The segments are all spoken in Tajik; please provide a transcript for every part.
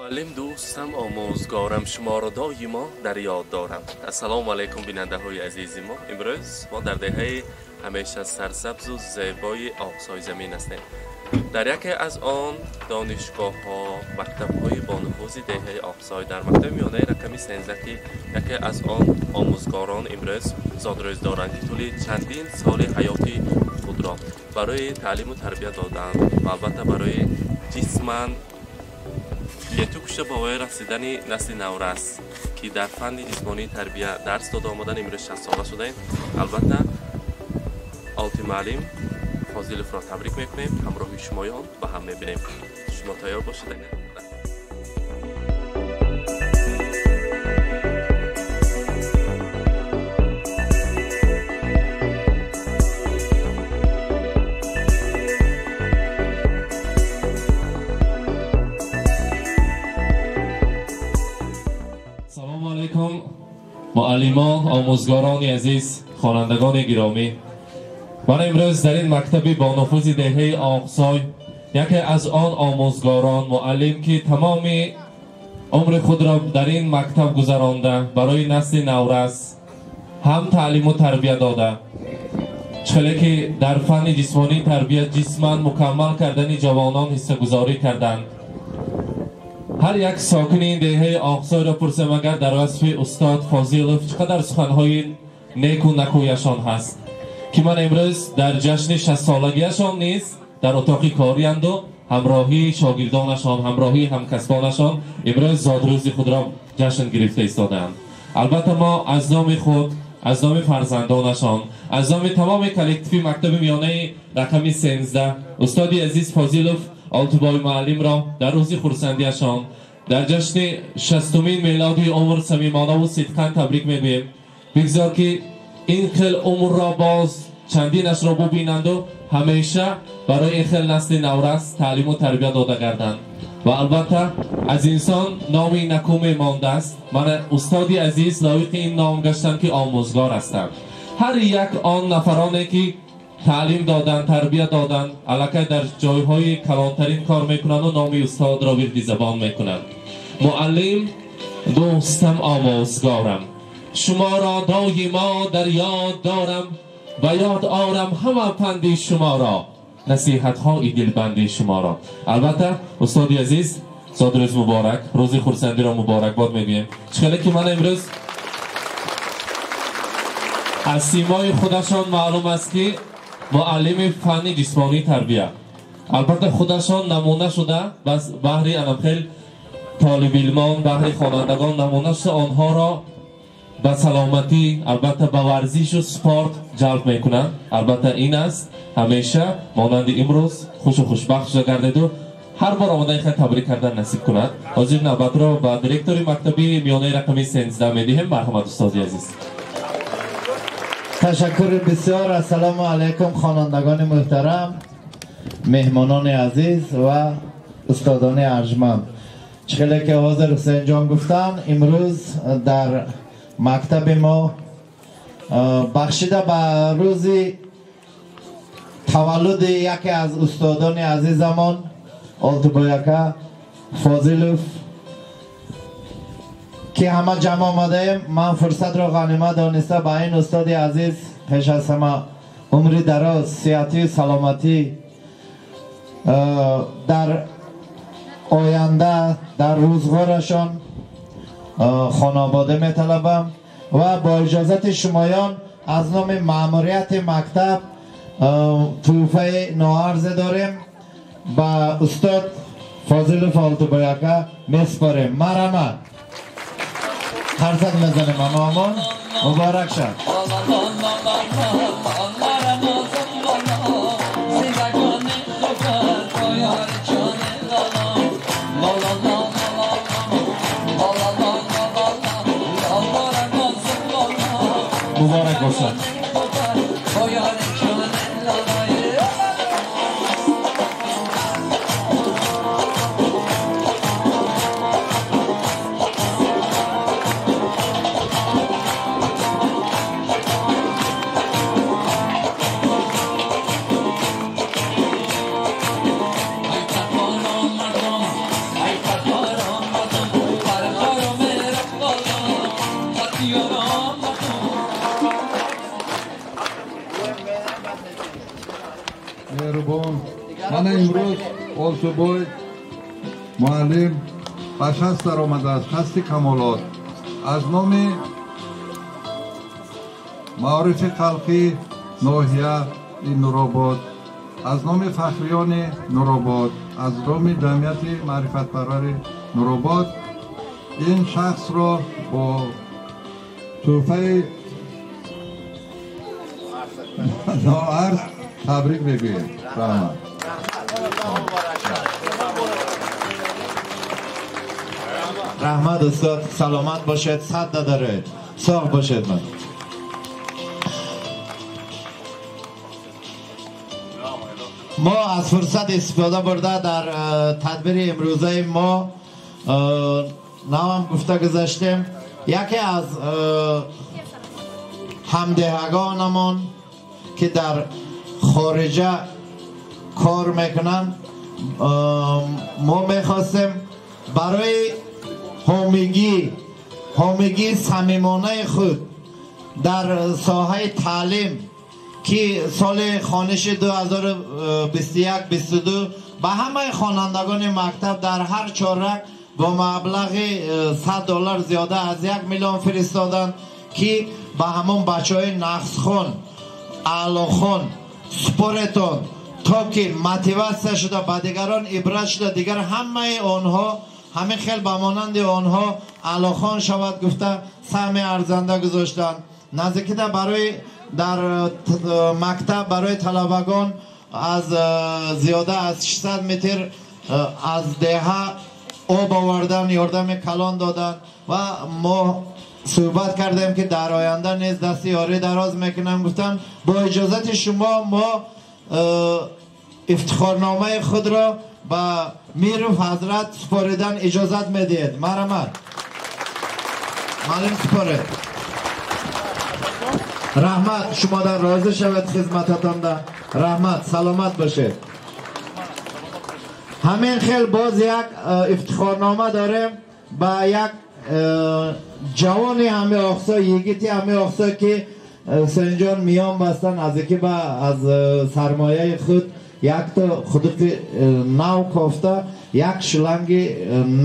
Муаллим дӯстам, омӯзгорам, шуморо доимо дар ёд дорам. Ассалому алайкум, бинандаҳои азизи мо. Имрӯз мо дар деҳаи ҳамеша сарсабзу зебои Оқсой замин ҳастем. Дар яке аз он донишгоҳҳо, мактабҳои бонуфузи деҳаи Оқсой, дар мактаби миёнаи рақами 13, ки яке аз он омӯзгорон имрӯз зодрӯз доранд, ки тӯли чандин соли ҳаёти худро барои таълиму тарбия доданд ва албатта барои ҷисман лету кушта ба воя расидани насли наврас, ки дар фанни ҷисмонии тарбия дарс дода омадан, имрӯз 60 сола шудаем. Албатта Олти муаллим Фозиловро табрик мекунем, ҳамроҳи шумоён ба ҳам мебинем. Шумо тайёр бошед. Салому алайкум, муаллимон, омӯзгорони азиз, хонандагони гиромӣ. Ман имрӯз дар ин мактаби бонуфузи деҳаи Оқсой яке аз он омӯзгорон, муаллим, ки тамоми умри худро дар ин мактаб гузаронда, барои насли наврас ҳам таълиму тарбия дода, чхеле ки дар фанни ҷисмонии тарбия ҷисман мукаммал кардани ҷавонон ҳиссагузорӣ карданд. Ҳар як сокини ин деҳаи Оқсойро пурсем, агар дар васфи устод Фозилов чӣ қадар суханҳои неку накӯяшон ҳаст, ки ман имрӯз дар ҷашни 60-солагиашон низ дар утоқи корианду ҳамроҳии шогирдонашон, ҳамроҳии ҳамкасбонашон имрӯз зодрӯзи худро ҷашн гирифта истодаанд. Албатта мо аз номи худ, аз номи фарзандонашон, аз номи тамоми коллективи мактаби миёнаи рақами 13 устоди азиз Фозилов Олтибой муаллимро дар рӯзи хурсандиашон, дар ҷашни 60-умин мелоди умр самимонаву сидқан табрик мегӯем. Бигзор ки ин хел умрро боз чандинашро бубинанду ҳамеша барои ин хел насли наврас таълиму тарбия дода гарданд. Ва албатта аз инсон номи накӯ мемондааст. Мана устоди азиз лоиқи ин ном гаштанд, ки омӯзгор ҳастанд. Ҳар як он нафароне ки таълим доданд, тарбия доданд, аллакай дар ҷойҳои калонтарин кор мекунанду номи устодро вирди забон мекунанд. Муаллим дӯстам, омӯзгорам, шуморо доимо дар ёд дорам, ба ёд орам ҳама панди шуморо, насиҳатҳои дилбанди шуморо. Албатта устоди азиз, зодрӯз муборак, рӯзи хурсандиро муборакбод мегӯем. Чӣ хеле ки ман имрӯз аз симои худашон маълум аст, ки муаллими фанни ҷисмонии тарбия, албатта худашон намуна шуда, бас баҳри анамхел толибилмон, баҳри хонандагон намуна шуда, онҳоро ба саломатӣ, албатта ба варзишу спорт ҷалб мекунанд. Албатта ин аст, ҳамеша монанди имрӯз хушу хушбахт шуда гардеду ҳар бор омадан хел табрик кардан насиб кунад. Ҳозир навбатро ба директори мактаби миёнаи рақами 13 медиҳем. Марҳамат, устоди азиз. Ташаккури бисёр. Ассалому алайкум, хонандагони муҳтарам, меҳмонони азиз ва устодони арҷманд. Чӣ хеле ки ҳозир Ҳусейнҷон гуфтанд, имрӯз дар мактаби мо бахшида ба рӯзи таваллуди яке аз устодони азизамон Олтибой ака Фозилов, ки ҳама ҷамъ омадаем, ман фурсатро ғанимат дониста ба ин устоди азиз пеш аз ҳама умри дароз, сиҳатию саломатӣ, дар оянда дар рӯзғорашон хонобода металабам ва бо иҷозати шумоён аз номи маъмурияти мактаб тӯҳфаи ноарзе дорем, ба устод Фозилов Олтибой ака месупорем. Марҳамат, қарсак мезанем ҳамаамон. Муборак шад. Муборак бошад. Меҳрибон. Мана имрӯз Олтубой муаллим ба 60 даромадааст, 60 камолот. Аз номи маорифи халқи ноҳияи Нуробод, аз номи фахриёни Нуробод, аз номи ҷамъияти маърифатпарвари Нуробод ин шахсро бо тӯҳфаи ноарз табрик мегӯем. Раҳмат. Раҳмат устод, саломат бошед, сад додаред, соғ бошед. Ман мо аз фурсат истифода бурда дар тадбири имрӯзаи мо навам гуфта гузаштем, яке аз ҳамдеҳагонамон ки дар хориҷа кор мекунанд, мо мехостем барои ҳомигии самимонаи худ дар соҳаи таълим ки соли хониши 2021-22 ба ҳамаи хонандагони мактаб дар ҳар чорак бо маблағи $100 зиёда аз 1 миллион фиристоданд ки ба ҳамон бачаҳои нақсхон, аълохон супоретон то ки мотиватсия шуда ба дигарон ибрат шуда дигар ҳамаи онҳо ҳамин хел ба монанди онҳо аълохон шавад гуфта саҳми арзанда гузоштанд. Наздикида барои дар мактаб барои талабагон аз зиёда аз 600 метр аз деҳа об овардан, ёрдами калон доданд ва мо суҳбат кардем ки дар оянда низ дасти ёрӣ дароз мекунам. Гуфтанд бо иҷозати шумо мо ифтихорномаи худро ба Миров ҳазрат супоридан иҷозат медиҳед. Марҳамат, маълум супоред. Раҳмат, шумодан розӣ шавед хизмататонда. Раҳмат, саломат бошед. Ҳамин хел боз як ифтихорнома дорем ба як ҷавони ҳами Оқсой, йигити ҳами Оқсой ки Ҳусейнҷон миён бастан аз яке ба аз сармояи худ якто худуқи нав кофта як шланги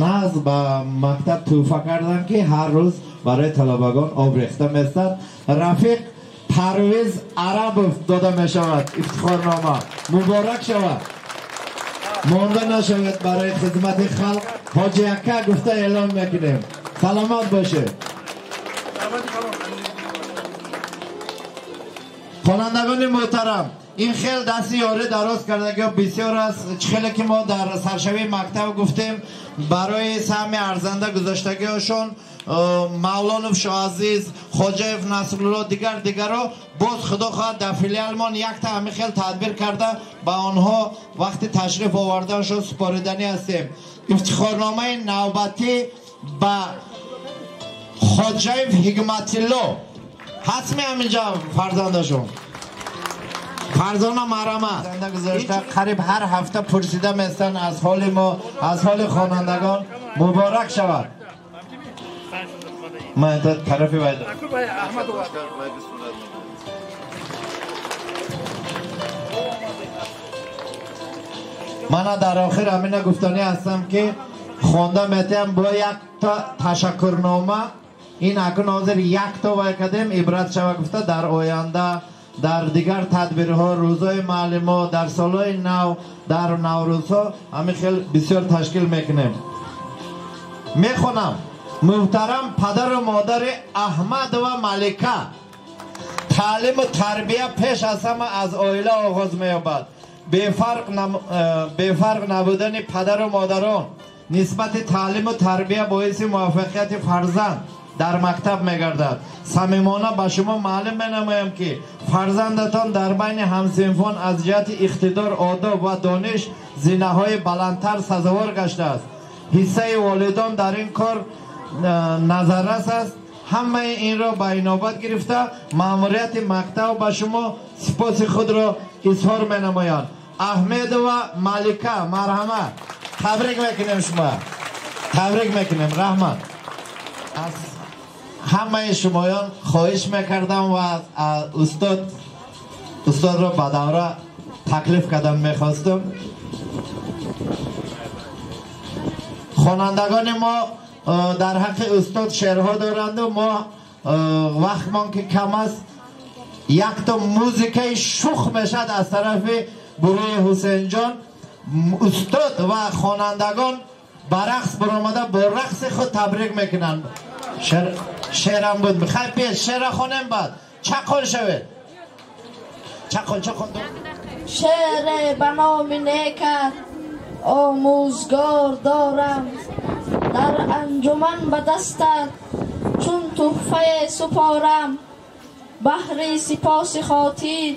наз ба мактаб тӯҳфа кардан ки ҳар рӯз барои талабагон об рехта местад. Рафиқ Парвиз Арабов дода мешавад ифтихорнома. Муборак шавад. Монда нашавед барои хизмати халқ. Ҳоҷи ака гуфта эълон мекунем. Саломат бошед. Хонандагони муҳтарам, ин хел дасти ёрӣ дароз кардагиҳо бисёр аст. Чӣ хеле ки мо дар саршавии мактаб гуфтем, барои саҳми арзанда гузоштагиҳошон Мавлонов Шоазиз, Хоҷаев Насрулло, дигар дигаро боз худо хоҳад дар филиалмон якта ҳамин хел тадбир карда ба онҳо вақти ташриф оварданшон супориданӣ ҳастем. Ифтихорномаи навбатӣ ба Хоҷаев Ҳикматилло. Ҳастми ҳаминҷа фарзандашон? Фарзона марҳамат. Гузошта қариб ҳар ҳафта пурсида местанд аз ҳоли мо, аз ҳоли хонандагон. Муборак шавад. Ман тарафи вайда. Мана дар охир ҳамина гуфтанӣ ҳастам ки хонда метиҳам бо якта ташаккурнома. Ин акун ҳозир якто вай кардем, ибрат шава гуфта дар оянда дар дигар тадбирҳо, рӯзҳои муаллимо, дар солҳои нав, дар наврӯзҳо ҳамин хел бисёр ташкил мекунем. Мехонам. Муҳтарам падару модари Аҳмадова Малика, таълиму тарбия пеш аз ҳама аз оила оғоз меёбад. Бефарқ набудани падару модарон нисбати таълиму тарбия боиси муваффақияти фарзанд дар мактаб мегардад. Самимона ба шумо маълум менамоям ки фарзандатон дар байни ҳамсинфон аз ҷиҳати иқтидор, одоб ва дониш зинаҳои баландтар сазовор гаштааст. Ҳиссаи волидон дар ин кор назаррас аст. Ҳамаи инро ба инобат гирифта маъмурияти мактаб ба шумо сипоси худро изҳор менамоянд. Аҳмедова Малика, марҳамат. Табрик мекунем шумо. Табрик мекунем. Раҳмат. Аз ҳамаи шумоён хоҳиш мекардам ва аз устодро ба давра Таклиф кардам мехостам. Хонандагони мо дар ҳаққи устод шеърҳо доранд ва мо вақтмон ки кам аст, якто музикаи шух мешад аз тарафи гурӯҳи Ҳусейнҷон. Устод ва хонандагон ба рақс баромада бо рақси худ табрик мекунанд. Шеърам буд. Хай пеш шеъра хонем, баъд чақол шавед. Чақол чақол. Шеъре ба номи некат омӯзгор дорам, дар анҷуман ба дастат чун туҳфае супорам, баҳри сипоси хотир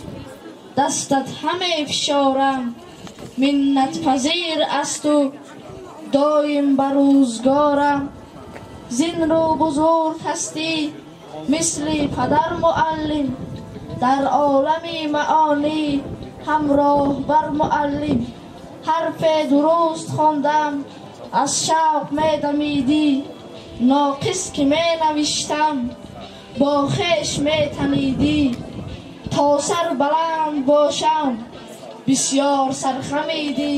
дастат ҳаме фишорам, миннатпазир аз ту доим ба рӯзгорам, зин рӯ бузург ҳастӣ мисли падар муаллим, дар олами маонӣ ҳамроҳ бар муаллим, ҳарфе дуруст хондам аз шавқ медамидӣ, ноқис ки менавиштам бо хеш метанидӣ, то сар баланд бошам бисёр сархамидӣ,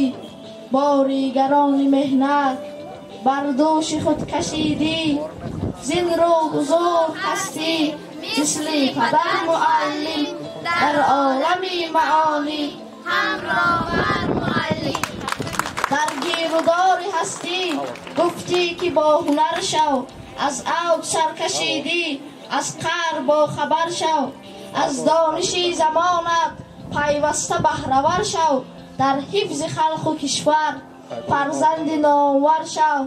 боригарони меҳнат бар дӯши худ кашидӣ, зин рӯ бузург ҳастӣ мисли падар муаллим, дар олами маонӣ ҳамроҳ бар муаллим. Дар гирудори ҳастӣ гуфтӣ ки бо ҳунар шав, аз авҷ саркашидӣ аз қаър бохабар шав, аз дониши замонат пайваста баҳравар шав, дар ҳифзи халқу кишвар фарзанди номвар шав.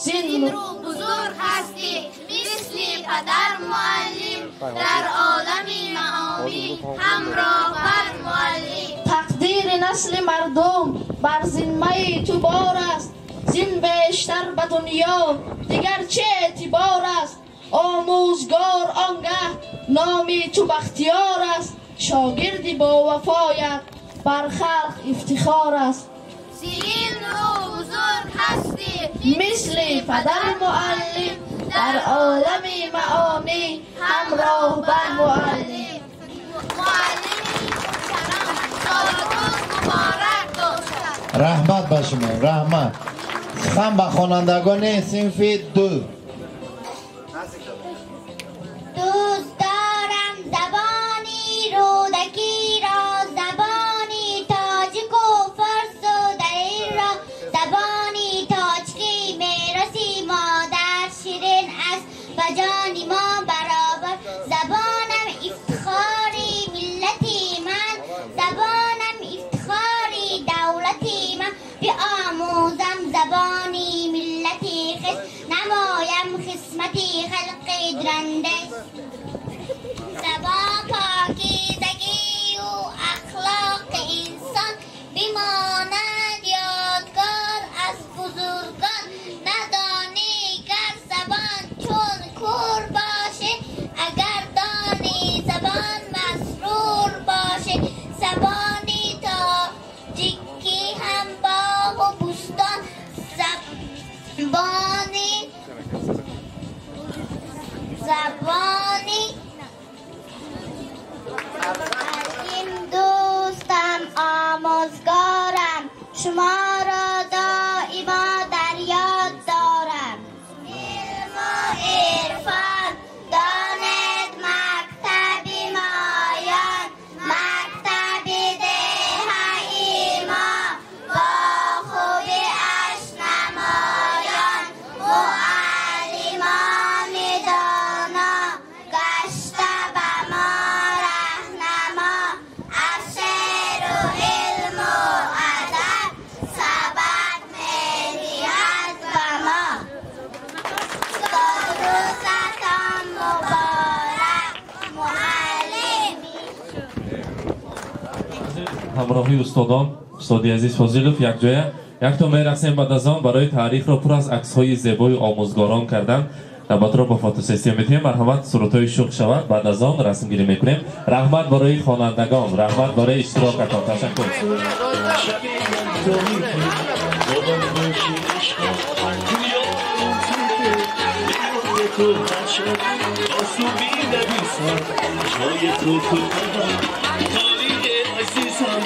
Зин рӯ бузург ҳастӣ мисли падар муаллим, дар олами маонӣ ҳамроҳ бар муаллим. Тақдири насли мардум бар зиммаи ту бор аст, зин бештар ба дунё дигар чӣ эътибор аст, омӯзгор он гаҳ номи ту бахтиёр аст, шогирди бовафоят бар халқ ифтихор аст. Зин рӯ бузург ҳастӣ мисли падар муаллим, дар олами маонӣ ҳамроҳ бар муаллим. Муаллими муҳтарам, солрӯз муборак бошад. Раҳмат ба шумо, раҳмат. Сухан ба хонандагони синфи 2. Дӯст дорам забони рӯдакиро, забони тоҷику форсу дариро, забони тоҷикӣ мероси модар ширин аст, ба ҷони мо баробар. Забонам ифтихори миллати ман, забонам ифтихори давлати ман, биомӯзам забони миллати хеш, намоям хизмати халқи дурандеш. Забон покизагию ахлоқи инсон, бимонад ёдгор аз бузургон. Надонӣ гар забон чун кур бошӣ, агар донӣ забон масрур бошӣ. Забони тоҷикӣ ҳам боғу бӯстон, забони Ҳаким дӯстам омӯзгорам, шуморо доимо дар ёд дорам. Илму ирфон донед мактаби моён, мактаби деҳаи мо бо хубиаш намоён. Муаллимони доно гашта ба мо раҳнамо, аз шеъру илму адаб сабақ медиҳад ба мо. Солрӯзатон муборак муаллим. Ҳамроҳии устодон, устоди азиз Фозилов якҷоя якто мерақсем. Баъд аз он барои таърихро пур аз аксҳои зебои омӯзгорон кардан навбатро ба фотосессия медиҳем. Марҳамат, сурудҳои шух шавад, баъд аз он расмгирӣ мекунем. Раҳмат барои хонандагон, раҳмат барои иштирокатон. Ташаккур. جای تو کنم خالی عزیزم.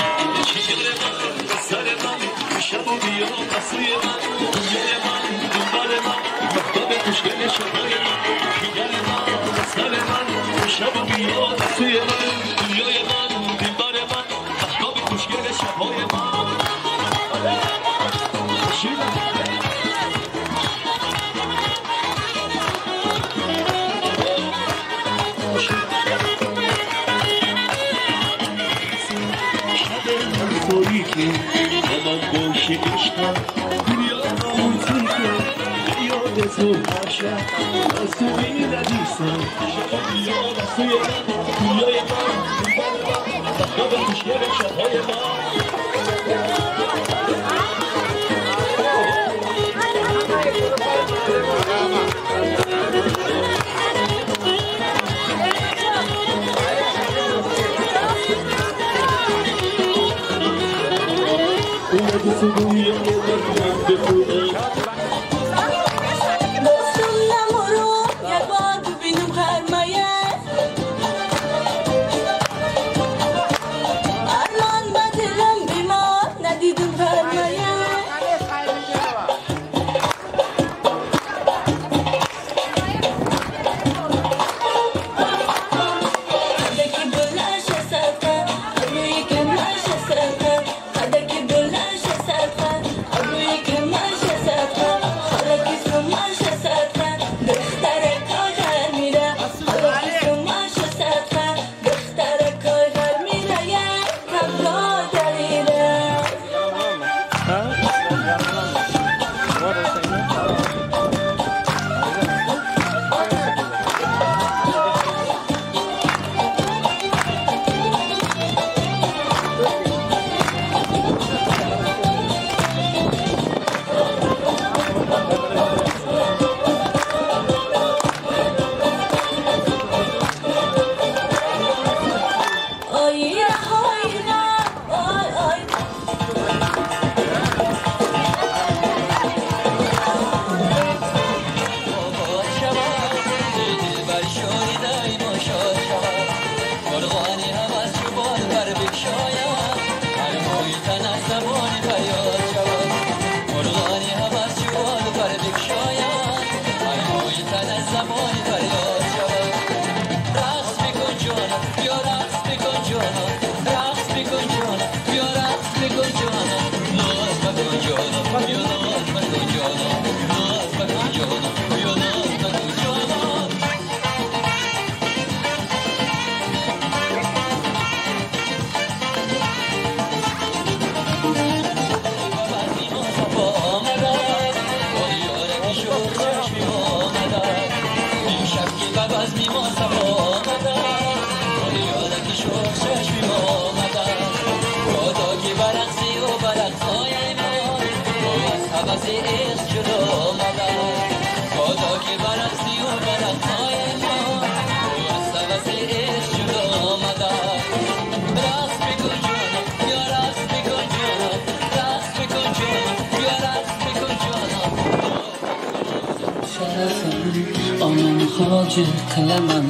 Hoji qilaman,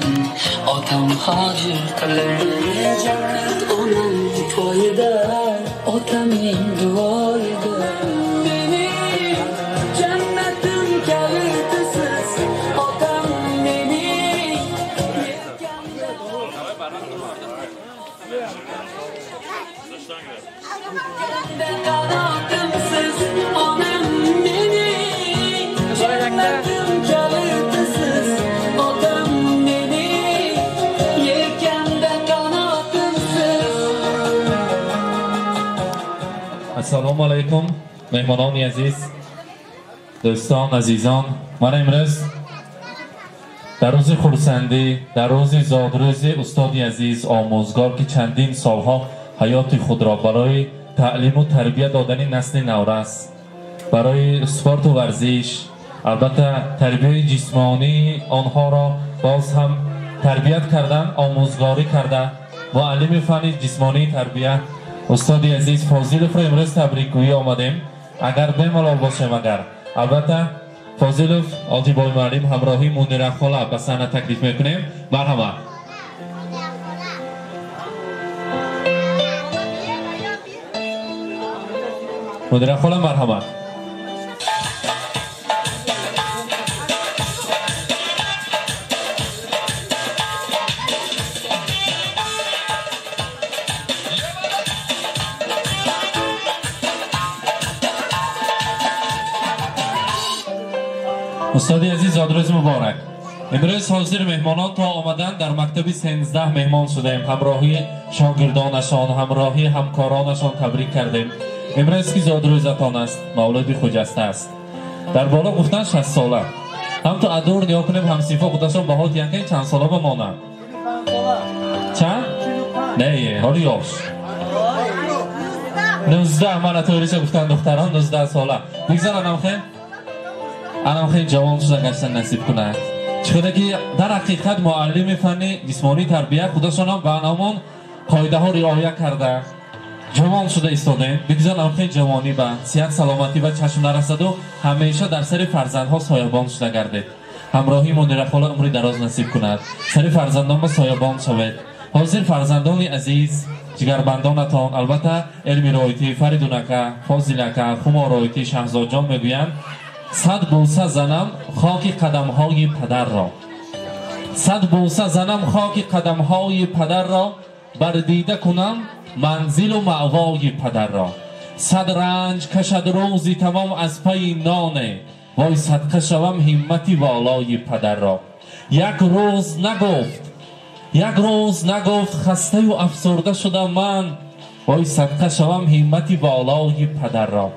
otam hoji qilaman. Jannat onam poyida, otamning duoyida. Mening jannatim kalitisiz, otam mening. Qanotimsiz, onam mening. Jannatim kalitisiz. Assalomu alaykum mehmonoни азиз, дӯстон, азизон. Ман имрӯз дар рӯзи хурсандӣ, дар рӯзи зодрӯзи устоди азиз, омӯзгор, ки чандин солҳо ҳаёти худро барои таълиму тарбия додани насли наврас, барои спорту варзиш, албатта тарбияи ҷисмонии онҳоро боз ҳам тарбият кардан, омӯзгорӣ карда, муаллими фанни ҷисмонии тарбия устоди азиз Фозиловро имрӯз табрикгӯӣ омадем. Агар бемалол бошем, агар албатта Фозилов Отибой муаллим ҳамроҳи Мунира хола ба саҳна таклиф мекунем. Марҳамат. Мунира хола, марҳамат. Устоди азиз, зодрӯз муборак. Имрӯз ҳозир меҳмонон то омадан дар мактаби 13 меҳмон шудаем. Ҳамроҳи шогирдонашон, ҳамроҳи ҳамкоронашон табрик кардем. Имрӯз ки зодрӯзатон аст, мавлуди хуҷаста аст. Дар боло гуфтан 60 сола. Ҳам то адур нигоҳ кунем, ҳамсинфо худашон баҳо диҳанд, ки чанд сола бимонанд. Чанд? Не, ҳоли ёш. 19. Мана ториша гуфтан духтарон 19 сола. Бигзар анамхел? Анамхел ҷавон шуда гаштан насиб кунад. Чиқадар ки дар ҳақиқат муаллими фанни ҷисмонии тарбия худашонам ба анамон қоидаҳо риоя карда ҷавон шуда истодем. Бигзар анамхел ҷавонӣ ба сиҳат саломатӣ ба чашм нарасаду ҳамеша дар сари фарзандҳо соябон шуда гардед. Ҳамроҳи Мунирахола умри дароз насиб кунад. Сари фарзандон ба соябон шавед. Ҳозир фарзандони азиз, ҷигарбандонатон, албатта Элмироитӣ, Фаридунака, Фозилака, Хумороитӣ, Шаҳзодҷон мегӯянд: сад бӯса занам хоки қадамҳои падарро, сад бӯса занам хоки қадамҳои падарро, бардида кунам манзилу маъвои падарро. Сад ранҷ кашад рӯзи тамом аз пайи ноне, вой садқа шавам ҳиммати волои падарро. Як рӯз нагуфт, як рӯз нагуфт хастаю афсурда шудам ман, вой садқа шавам ҳиммати волои падарро.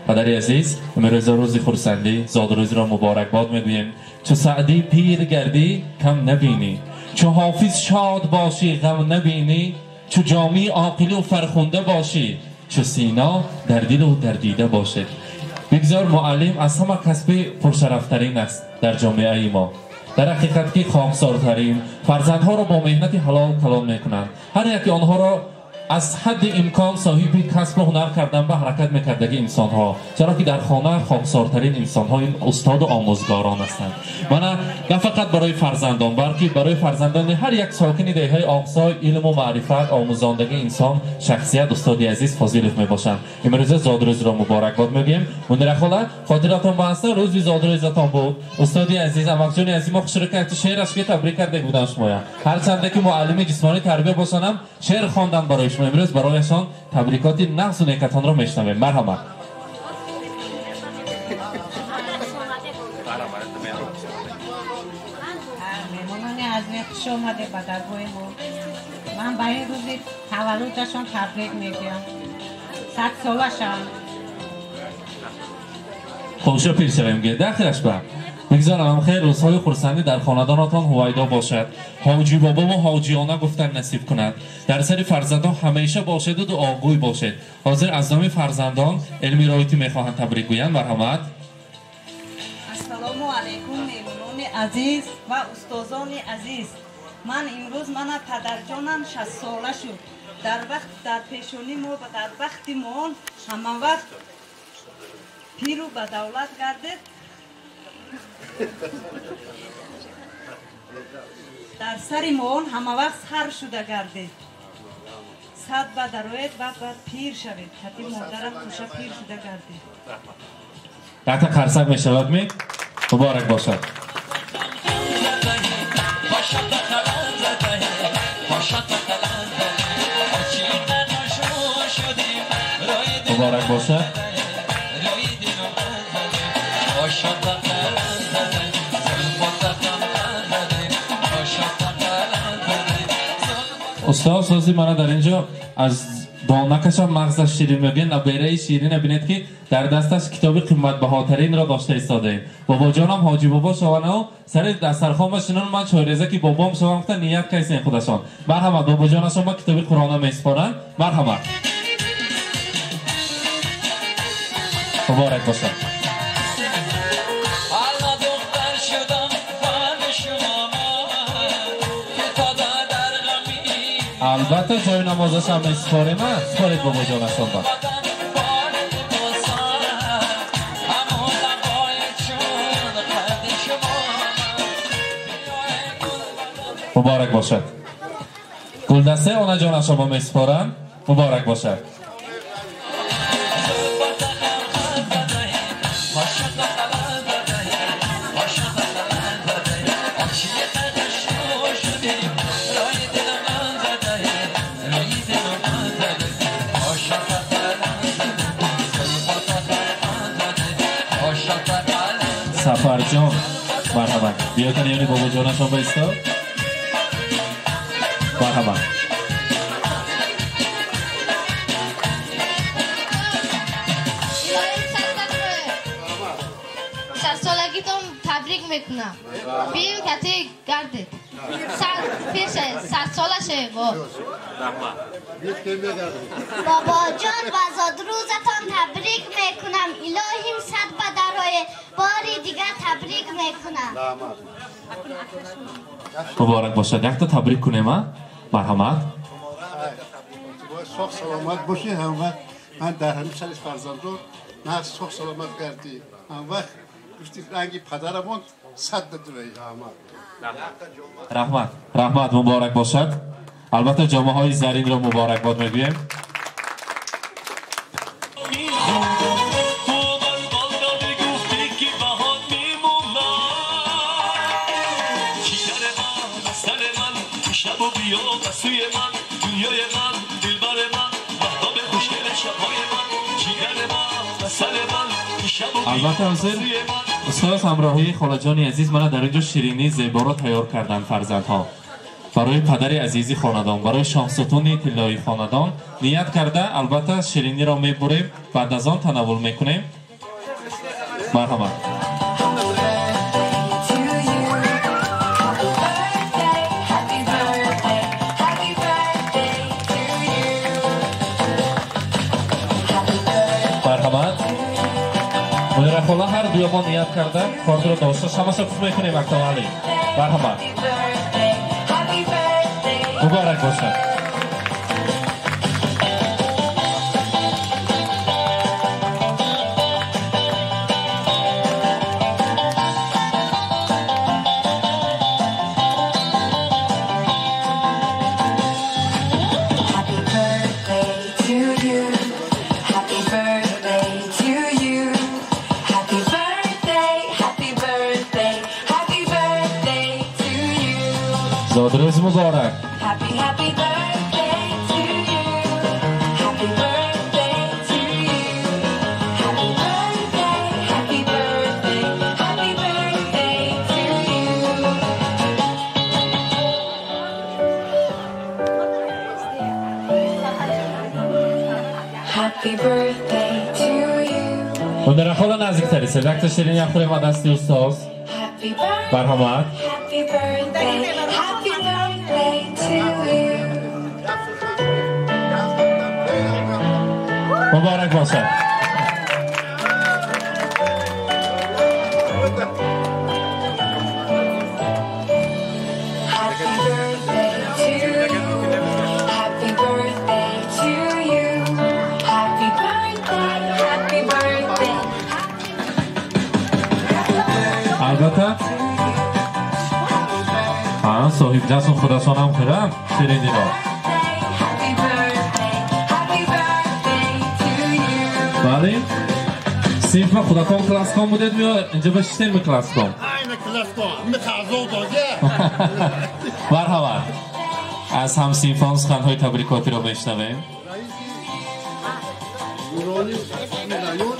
Падари азиз, имрӯза рӯзи хурсандӣ, зодрӯзро муборакбод мегӯем. Чу Саъдӣ пир гардӣ кам набинӣ, чу Ҳофиз шод бошӣ ғам набинӣ, чу Ҷомӣ оқилу фархунда бошӣ, чу Сино дар дилу дар дида бошед. Бигзор муаллим аз ҳама касби пуршарафтарин аст дар ҷомеаи мо. Дар ҳақиқат ки хоксортарин фарзандҳоро бо меҳнати ҳалол калон мекунанд. Ҳар яке онҳоро аз ҳадди имкон соҳиби касбу ҳунар кардан ба ҳаракат мекардаги инсонҳо, чаро ки дар хона хоксортарин инсонҳо ин устоду омӯзгорон ҳастанд. Мана на фақат барои фарзандон, балки барои фарзандони ҳар як сокини деҳаи Оқсой илму маърифат омӯзондагии инсон шахсият устоди азиз Фозилов мебошанд. Имрӯза зодрӯзро муборакбод мегӯем. Мунирахола, хотиратон ба ҳаста рӯзи зодрӯзатон буд. Устоди азиз, амакҷони азиз, мо хушрӯ ки шеъраш ки табрик карда будам шумоя. Ҳарчанде ки муаллими ҷисмонӣ тарбия бошанам, шеър хондан барои шумо. Имрӯз барояшон табрикоти нағзу некатонро мешунавем. Марҳамат. Меҳмонони азиз, хуш омадед ба даргоҳи мо. Ман ба ин рӯзи таваллудашон табрик мегӯям. 100 сола шаванд. Хушо пир шавем ге. Дахираш ба. Бигзорам хеле рӯзҳои хурсандӣ дар хонадонатон ҳувайдо бошад. Ҳоҷи бобову ҳоҷиёна гуфтан насиб кунад. Дар сари фарзандон ҳамеша бошеду дуогӯй бошед. Ҳозир аз номи фарзандон Элмироитӣ мехоҳанд табрик гӯянд. Марҳамат. Ассалому алайкум, меҳмонони азиз ва устозони азиз. Ман имрӯз мана падарҷонам 60 сола шуд. Дар вақт дар пешонӣ мо ва дар вақти моон ҳама вақт пиру ба давлат гардед. Дар сари моон ҳама вақт сар шуда гардед. Сад ба дароед ва баъд пир шавед. Кати модарам куша пир шуда гардед. Якта қарсак мешавад ми? Муборак бошад. Муборак бошад. Устод, сози мана дар инҷо аз донакашам мағзаш ширин мебинад, набераи ширина бинед ки дар дасташ китоби қиматбаҳотаринро дошта истодаем. Бобоҷонам ҳоҷи бобо шаванау сари дастархон башинон, ман чойреза ки бобом шавам гуфта ният кайсен худашон. Марҳамат, бобоҷонашон ба китоби Қуръона месупоранд. Марҳамат. Муборак бошад. Албатта ҷои намозашам месупорем, супоред бобоҷонашон ба. Муборак бошад. Гулдастаи онаҷонашон ба месупоранд. Муборак бошад. Сафарҷон, марҳамат. Биётан ёни бобоҷонашон баисто. Марҳамат. Садсолагитон табрик мекунам. Биём кати гардед. Садсола шавед. Бобоҷон ва зодрӯзатон табрик мекунам. Илоҳим сад ба дарои бори дигар табрик мекунам. Муборак бошад. Якта табрик кунем, а? Марҳамат. Соғ саломат бошӣ. Ҳамвақт ман дар ҳамин сари фарзандон нағз соғ саломат гардӣ. Ҳамвақт гуфти ранги падарамон сад ба дарои. Раҳмат, раҳмат, муборак бошад. Албатта ҷомаҳои заринро муборакбод мегӯем. Албатта ҳозир устоз ҳамроҳии холаҷони азиз мана дар инҷо ширинии зеборо тайёр карданд фарзандҳо. Барои падари азизи хонадон, барои шоҳсутуни тиллоии хонадон ният карда, албатта шириниро мебурем, баъд аз он танаввул мекунем. Марҳамат. Марҳамат. Мунирахола ҳар дуямон ният карда, кортро дошта, шамаша пуф мекунем Актамалӣ. Марҳамат. Муборак бошад. Happy birthday to you. Happy birthday to you. Happy birthday, happy birthday, happy birthday to you. Зодрӯз муборак. Happy, happy birthday to you. Happy birthday to you. Happy birthday, happy birthday, happy birthday to you. Happy birthday to you. Мунирахола наздиктари сед. Якта ширини хӯрем аз дасти устоз. Happy birthday. Марҳамат. Happy birthday, happy birthday to you. Муборак бошад. Happy birthday to you. Happy birthday to you. Happy birthday, happy birthday. Албатта ҳа соҳибҷасм худашон ҳам хӯранд шириниро. Happy birthday, happy birthday to you. Бале, синфа худатон класском будед ё инҷа ба шиштем класском? Айна класском, михазо доге. Марҳамат. Аз ҳамсинфон суханҳои табрикотиро мешунавем. Нурони район,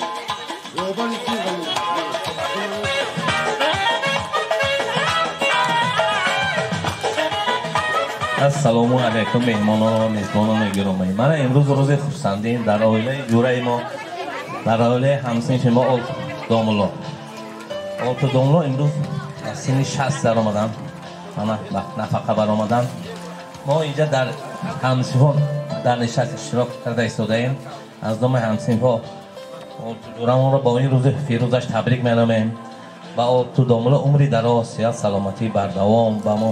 роҳбари район. Ассалому алайкум меҳмонон ва мезбонони гиромӣ. Мана имрӯз рӯзи хурсандием дар оилаи ҷураи мо, дар оилаи ҳамсинфи мо Олту домулло. Олту домулло имрӯз аз синни 60 даромаданд. Мана нафақа баромаданд. Мо инҷа дар ҳамсинфҳо дар нишаст иштирок карда истодаем. Аз номи ҳамсинфҳо Олту ҷурамонро бо ин рӯзи фирӯзаш табрик менамоем. Ба Олту домулло умри дароз, сиҳат, саломатӣ бардавом, ба мо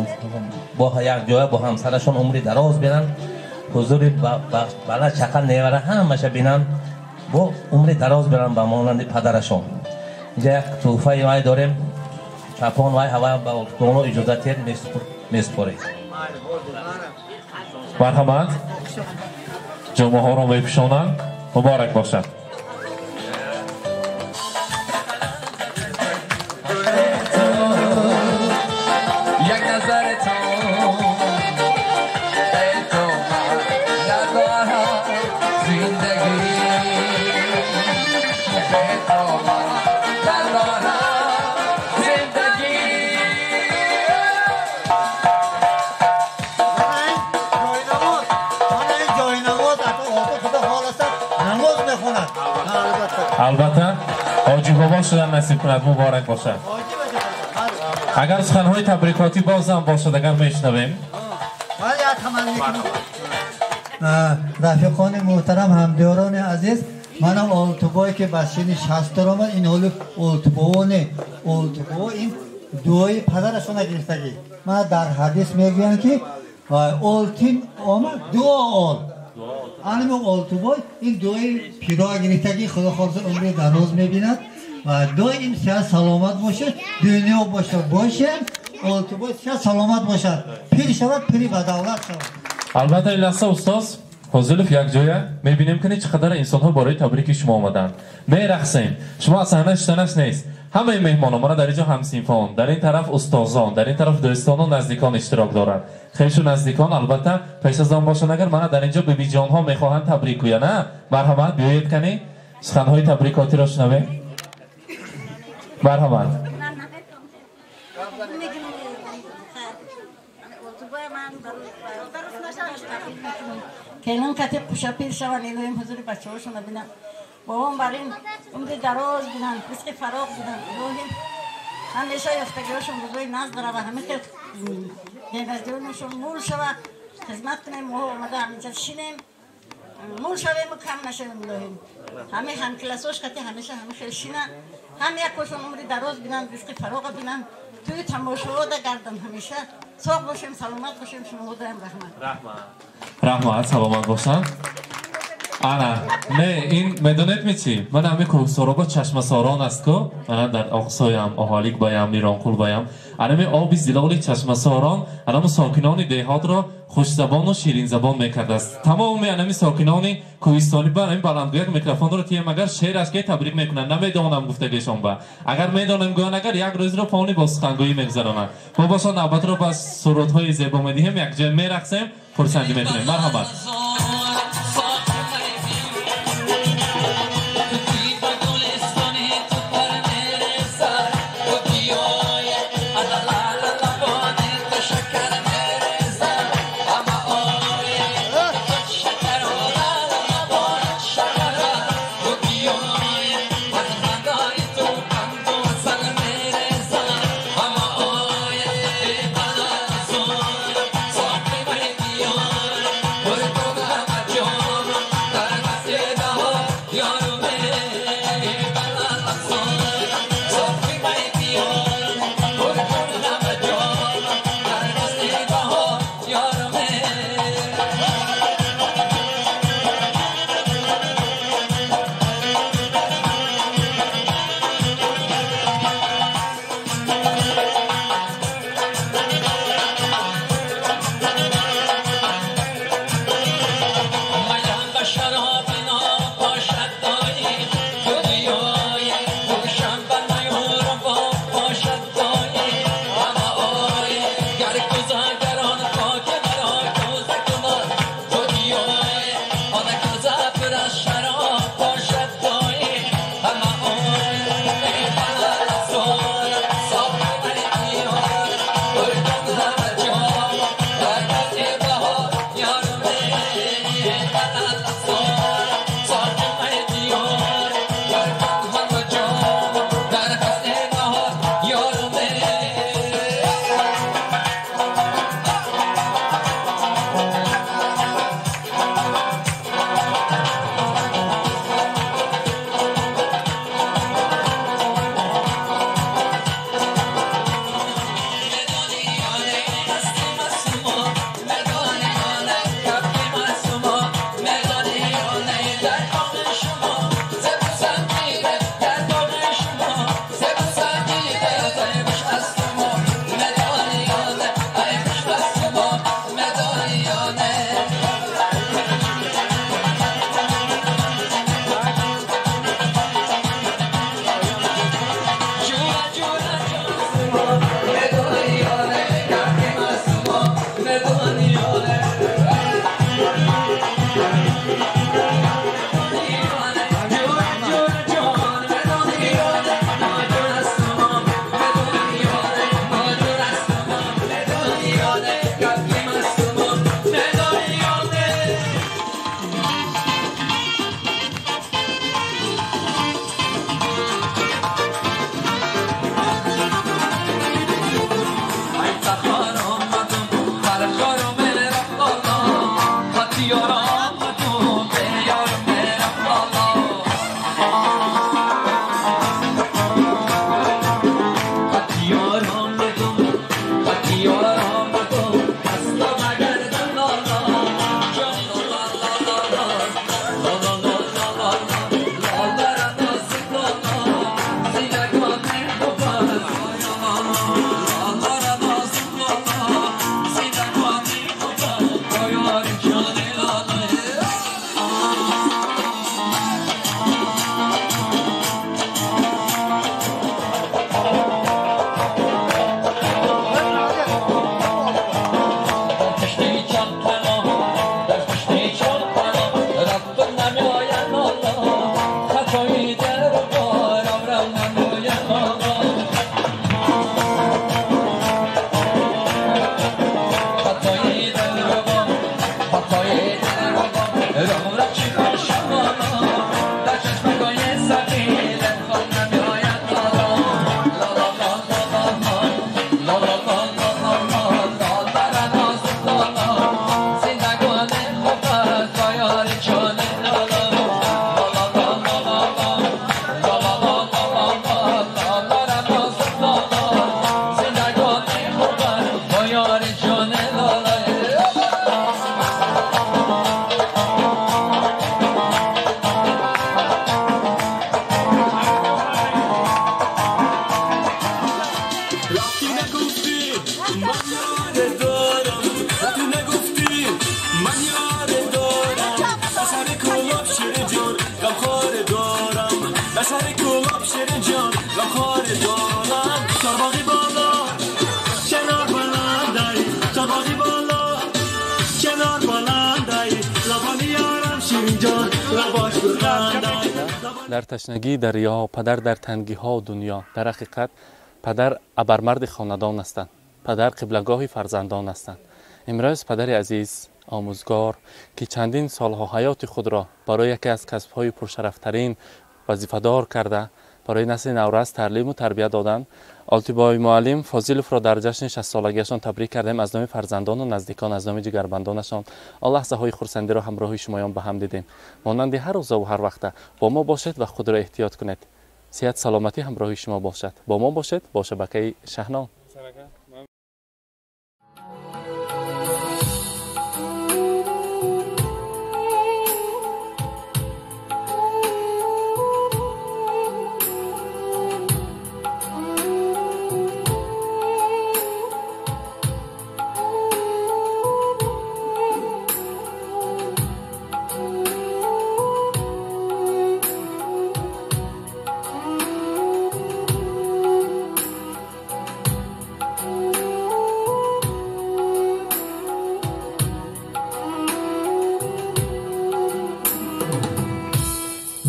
бо як ҷоя бо ҳамсарашон умри дароз бинанд, ҳузури бала чақа невара ҳамаша бинанд, бо умри дароз биранд ба монанди падарашон. Инҷа як тӯҳфаи вай дорем, чапон вай ҳава ба Олту домулло иҷозат диҳед месупоред. Марҳамат. Ҷомаҳоро мепӯшонанд. Муборак бошад. Як назар то تو من ندارم زندگی به تو من ندارم. Албатта ҳоҷӣ бобо шудан насиб кунад, муборак бошад. Агар суханҳои табрикотӣ бозам бошад, агар мешунавем. Рафиқони муҳтарам, ҳамдиёрони азиз, манам Олтубое ки ба синни 60 омад, ин ҳоли Олтубоне, Олтубо ин дуои падарашона гирифтагӣ. Мана дар ҳадис мегӯянд ки олтин омад, дуо ол. Анами Олтубой ин дуои пироа гирифтагӣ, худо хоҳад умри дароз мебинад ва доим сиҳат саломат бошад, дунё бошад бошем, Олтубой сиҳат саломат бошад, пир шавад, пири ба давлат шавад. Албатта ин лаҳза устоз Фозилов якҷоя мебинем ки чӣ қадар инсонҳо барои табрики шумо омаданд. Мерақсем. Шумо аз саҳна шиштанаш нест. Ҳамаи меҳмонон мана дар инҷо ҳамсинфон, дар ин тараф устозон, дар ин тараф дӯстону наздикон иштирок доранд. Хешу наздикон албатта пеш аз он бошанд, агар мана дар инҷо бибиҷонҳо мехоҳанд табрик гӯянд, а? Марҳамат, биёед кани суханҳои табрикотиро шунавем. Марҳамат. Келин кати қушапир шаванд, илоҳим ҳузури бачаҳошонро бинанд. Бобом бар ин умри дароз бинанд, ризқи фароғ бинанд. Илоҳим ҳамеша ёфтагиҳошон рӯзои назд рава, ҳамин хел беназиронашон мул шава, хизмат кунем, мо омада ҳаминҷа шинем, мул шавему кам нашавем. Илоҳим ҳамин ҳамкиласош кати ҳамеша ҳамин хел шинанд, ҳам якошон умри дароз бинанд, ризқи фароға бинанд, тӯи тамошоҳода гарданд, ҳамеша соғ бошем, саломат бошем. Шумоҳодаям раҳмат. Раҳмат, саломат бошанд. Ана, не, ин медонед ми чӣ? Ман ҳами кӯҳсоробо чашмасорон аст ку, мана дар Оқсоям, Оҳоликбаям, Миронқулбаям, анами оби зилоли чашмасорон анамо сокинони деҳотро хушзабону ширинзабон мекардааст. Тамоми анами сокинони кӯҳистонӣ ба анами баландгӯяк микрофонро тием, агар шеъраш ке табрик мекунанд, намедонам гуфтагишон ба. Агар медонем гӯянд, агар як рӯзро пони бо сухангӯӣ мегузаронанд. Мо бошад навбатро ба сурудҳои зебо медиҳем, якҷоя мерақсем, хурсандӣ мекунем. Марҳамат. Por Дар ташнагии дарё, падар дар тангиҳо дунё. Дар ҳақиқат падар абармарди хонадон ҳастанд, падар қиблагоҳи фарзандон ҳастанд. Имрӯз падари азиз, омӯзгор, ки чандин солҳо ҳаёти худро барои яке аз касбҳои пуршарафтарин вазифадор карда, барои насли наврас таълиму тарбия доданд, Олтибой муаллим Фозиловро дар ҷашни 60-солагиашон табрик кардем аз номи фарзандону наздикон, аз номи ҷигарбандонашон. Он лаҳзаҳои хурсандиро ҳамроҳи шумоён ба ҳам дидем. Монанди ҳар рӯзаву ҳар вақта бо мо бошед ва худро эҳтиёт кунед. Сиҳат саломатӣ ҳамроҳи шумо бошад. Бо мо бошед бо шабакаи Шаҳно.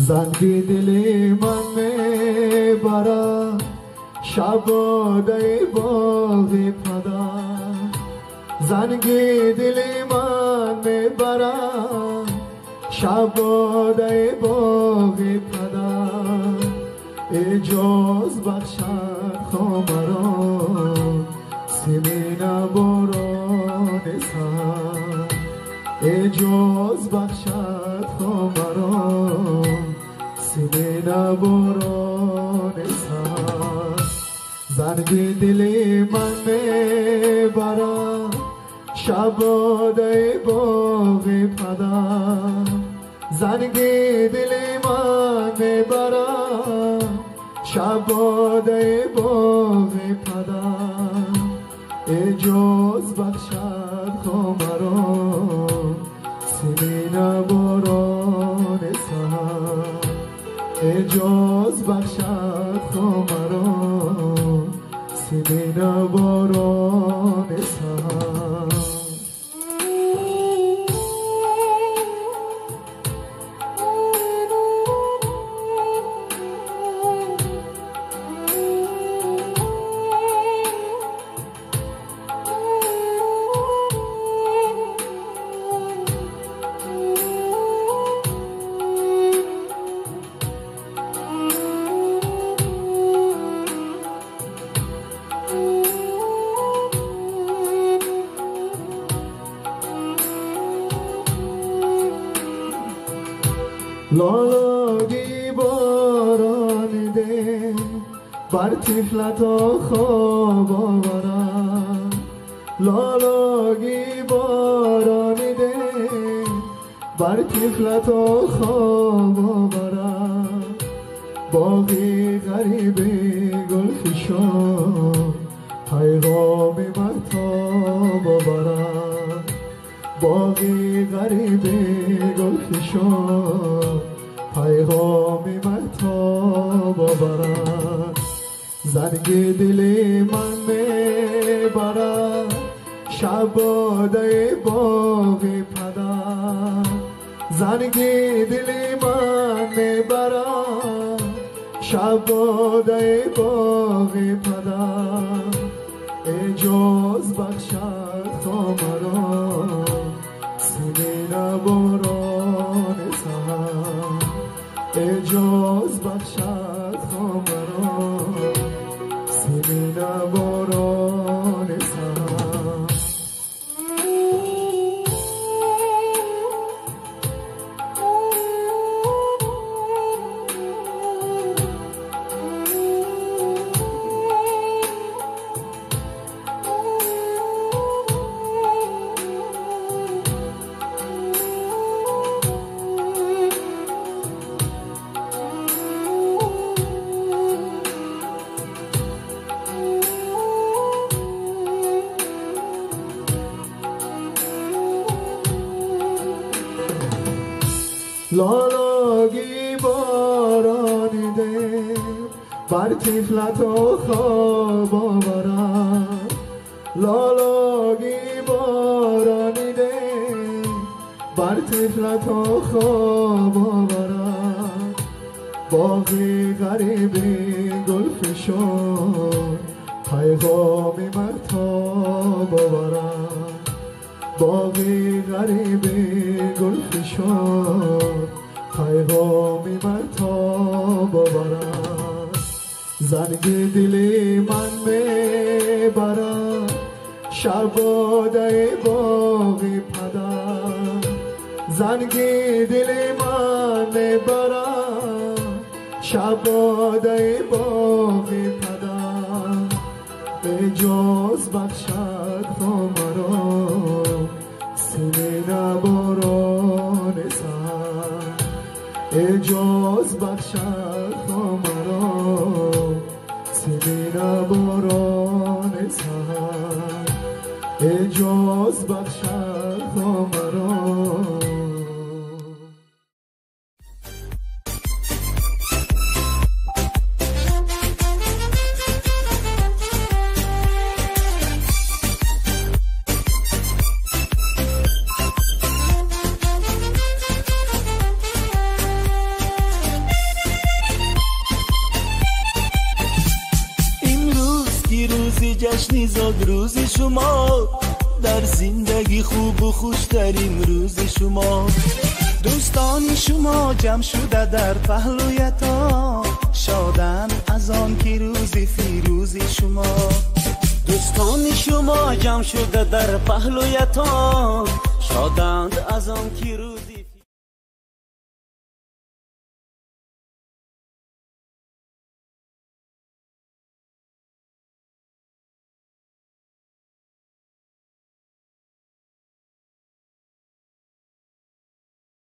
زنگی دلی من میبرد شباده باغ پدر، زنگی دلی من میبرد شباده باغ پدر. اجاز بخشد خامرا سیمین باران سر، اجاز بخشد خامرا سیمین باران سر. زنگی دلی من میبرد شباده باغ پدر، زنگی دلی من میبرد شباده باغ پدر. اجاز بخشد خامرا سیمین باران سر، اجاز بخشد خامرا سیمین باران سر. لالاگی باران ده بر طفلت خواب آورد، لالاگی باران ده بر طفلت خواب آورد. باغی غریب گلفشان پیغام مهتاب آورد، باغی غریب گلفشان پیغام مهتاب آورد. زنگ دل من میبرد شباده باغ پدر، زنگ دل من میبرد شباده باغ پدر. اجاز بخشد خامرا سیمین باران سحر، اجاز بخشد خامرا سیمین باران سحر. لالاگی باران ده بر طفلت خواب آورد، لالاگی باران ده بر طفلت خواب آورد. باغی غریبی گل فشان پیغامی مهتاب آورد باغی غریبی گل فشان پیغامی مهتاب آورد زنگ دل من میبرد شرباده باغی پدر زنگ دل من میبرد شباده باغی پدر اجاز بخشد مرا سینه باران سر اجاز بخشد مرا سینه باران سر اجاز بخشد مرا. جشن زادروز شما در زندگی خوب و خوشترین روز شما دوستان شما جمع شده در پهلویتان شادن از آن که روز فیروز شما دوستان شما جمع شده در پهلویتان شادند از آن که روز